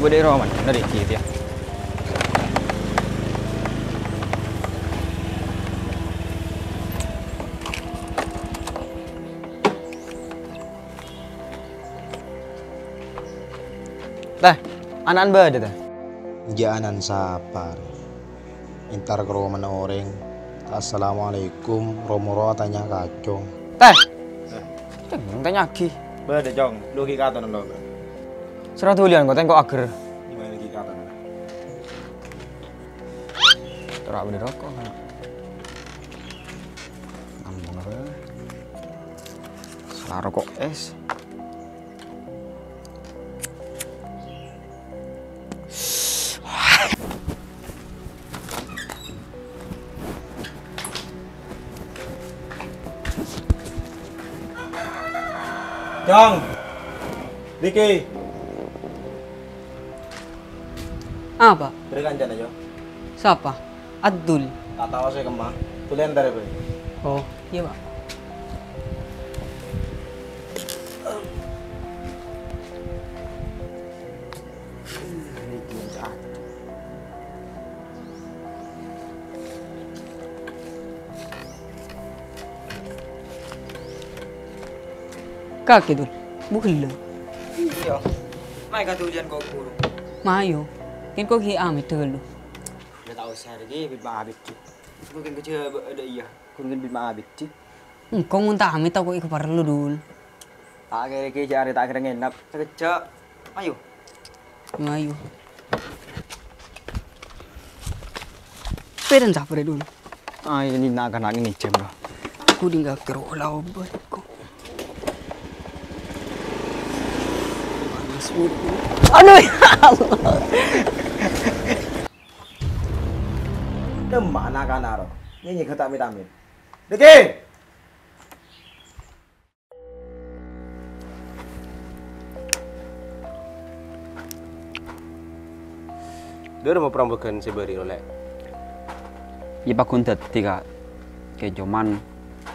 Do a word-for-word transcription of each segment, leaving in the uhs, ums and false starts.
Bâdâ è roma, nèka, Dik, yâ. Tè, ana'na bâdâ, Tè? Jâ' ana'na sapa, rè? Entar ka romana orèng, ta' assalamualaikum, ro-moro atanya kacong. Tè! Tè, tanya'aghi. Bâdâ, Cong. Lu ghi' katon lo. Sèra dhuliyân ko, tengko ager. Gimana ghi' katon? Tara bâdâ roko', kan? Ngambung apa? Sala roko' es. Jang. Diki. Apa? Bâdâ kancana, Jo. Sapa? Abdul. Ta' tao sè kemma. Tolè entar, Bro. Oh, iyâ, Pak. Kakè, Dul. Bu ghellâ'. Iyâ. Mayu kadhuliyân ko' ghuru. Mayu. Kèng ko' ghi' amèt ghâllu. Yâ, ta' osa, rè, ghi' bit ma' abit, ghi. Ko' kèng kejjhâ' bâ-, adâ' iyâ. Ghuru kèng bit ma' abit, ghi. Engko' mon ta' amèt, tako' èko parlo, Dul. Ta' kèra, ghi, jhâ' arè ta' kèra ngenep. Sakejjhâ'. Ayo. Ayo. Pèran saper, Dul. Ayo, ini nak-, nak ini jam, bro. Aku tinggal kero lah, obat, kok. Panas, Dul. Aduh, ya Allah. Demma anak-anak, ro. Nyanyi kata amit-amit. Diki! Dâ' remma parembâghân sè bâri' ro, Lè'? Iyâ, pagghun dhâddhi, Ka'. Kè, coma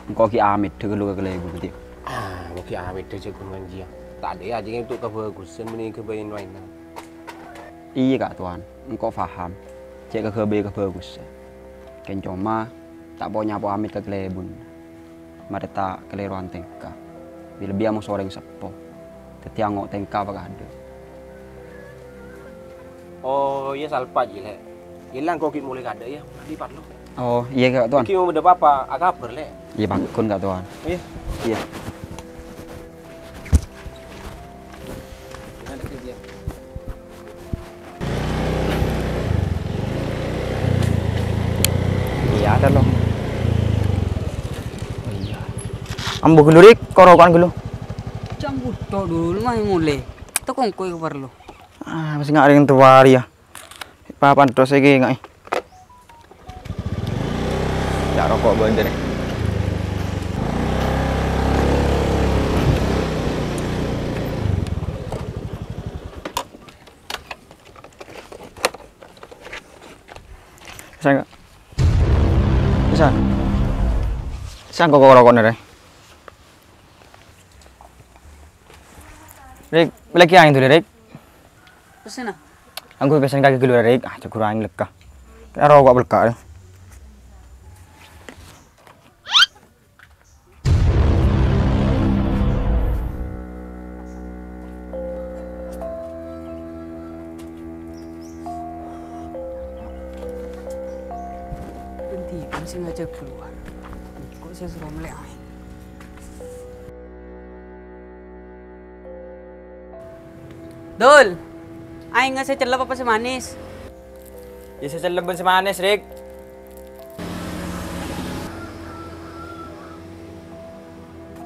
engko' ghi' amèdhâ ghâllu ka kalèbun, Dhi. Ah, engko' ghi' amèdhâ jhâ' ghun nganjiyâ. Ta' adâ' ajhâ' ngènto kabhâghusân bânnè ghâbâyân waènna. Iyâ, Ka', Towan. Engko' paham. Jhâ' kaghâbây kabhâghusân. Kèng coma ta' po-nyapo amèt ka kalèbun. Marè ta' kalèrowan tèngka. Bi-, lebbi amoso orèng seppo. Dhâddhi ango' tèngka apa kadâ'. Oh, iyâ, salpa, Ji, Lè'. Iyâ, la engko' ghi' molè kadâ', yâ. Andi' parlo. Oh, iyâ, Ka', Towan. Ghi' mon bâdâ pa-apa, akabhâr, Lè'. Iyâ, pagghun, Ka', Towan. Iyâ. Iyâ. Iyâ, ada, lo. Oh, iyâ. Ambu ghâllu, Rik, ko-roko'an ghâllu. Jhâ' bhuto, Dul, mayu molè. Tako' engko' èko parlo. Ah, masih ngarèng tuwari, yâ. Papan terros iki, Ngak, eh. Ya, roko' bâ'ân, jârè. Bisa nggak? Bisa. Bisa nggak kok roko'na, Rè? Rik, lagi aing dulu, Rik. Pesen, ah. Anggo pesen kaki keluar, Rik. Ah, cek kurang lekka. Karo kok belka, Rik. Endi kan sing ngajak keluar? Kok saya suruh melek ae? Dul, aing sè cellep apa sè manis? Ya, sè cellep bân sè manis, Rik.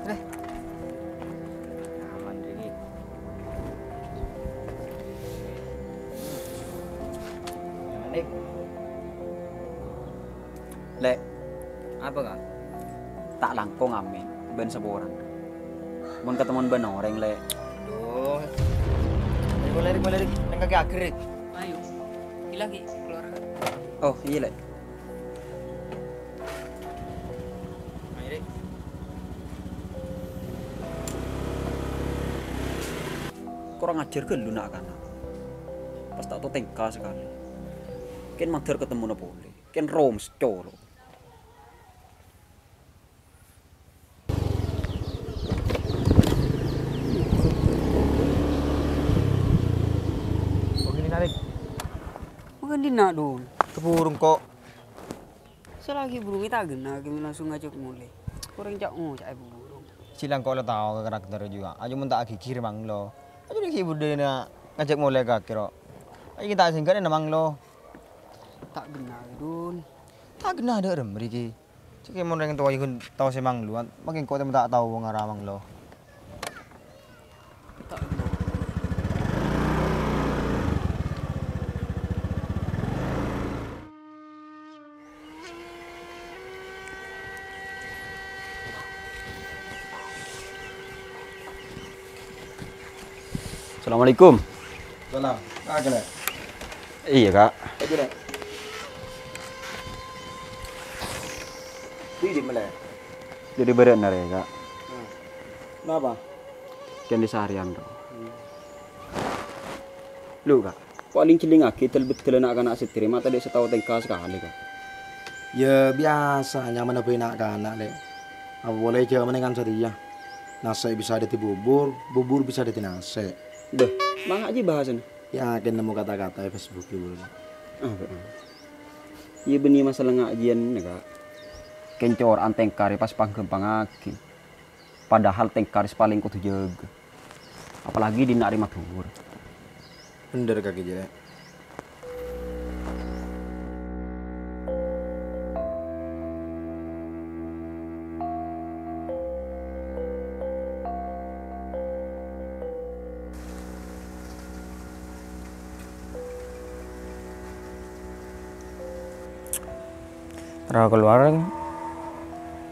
Rè. Aman, Rik. Aman, Rik. Lè', apa, Ka'? Ta' langkong amèn bân saporana. Mon katemmowan bân orèng, Lè'. Aduh. Rik, molè, Rik, molè, Rik. Neng kaki ager, Rik. Ayo. Gila, Ki. Keluar. Oh, iyâ, Lè'. Ayo, Rik. Kurang ajar ghâllu na'-kana'. Ta' tao tèngka sakalè. Kèng mandhâr katemmona polè. Kèng romes colo. Oke, dinarik. Mangkana dinna', Dun. Keburung kok. Sè la ghi' burung ta' ghenna, ghi' langsung ngajhâk molè. Korang ca'-ngoca'è burung. Silang kok la tao ka karakter juga. Aja mon ta' agigir, Mang, lo. Aja lagi budena ngajhâk molè ka akhir, kok. Aja kita sengkana, Mang, lo. Ta' ghenna, Dun. Ta' ghenna dâ' rem mriki. Cè' mon rèng towa iku tao sè Mang Luwat, makin kok ta' tao wong ara Mang Lo. Assalamualaikum. Salam. Ah, kena. Iyâ, Ka'. Aja, Lè'. Didi, Malè? Didi bârâ'na rè, Ka'. Hmm. Napa? Kèng di sarèyan, ro. Hmm. Lu, Ka'. Palèng cellèngngaghi dâl-beddâlâ na'-kana' sè tarèma tadâ' sè tao tèngka sakalè, Ka'. Yâ, biyasa, nyamana bhâi na'-kana', Lè'. Apa polè jhâmanna kan satèya. Nasè' bisa dhâddhi bubur, bubur bisa dhâddhi nasè'. Bâh, manga' jiyâ bhâsana. Yakin nemmo kata-kata è Facebook, Bro. Apa? Iyâ, bânnè masalah ngajiyân, Ka'. Kèng cora'an tèngka rè pas pangghâmpangngaghi. Padahal tèngka rè sè palèng kodhu jâgâ. Apalagi dinna' rè Madhurâ. Bhender, Ka' Kèjè. Ra keluar,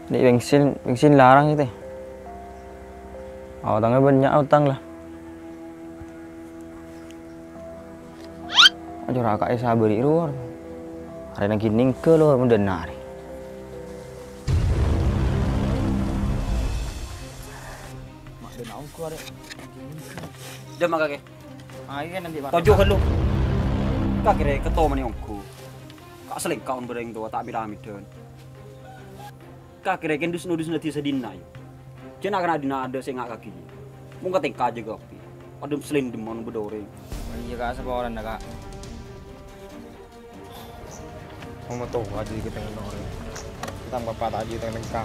Nèk bensin, bensin larang itu. Utangnya banyak utang lah. Aja raka e sabar i ruar. Arena gining ke lo mendenari. Mak, dia naon ku arek. Dia maka ke. Ah, iya, nanti, Pak. Tojo kan lu. Ka kere keto mani ongku. Ka selengkaun bereng tua tak mira-midon. Ka kere kendus nudus nadi sedina yo. Cena kana dina ada sengak kaki. Mung katengka aja kopi. Adem selendem mon bedore. Oh, iya, Kak, sepolan dah, Kak. Mau metu aja kita ngenore. Kita bapak tak aja kita nengka.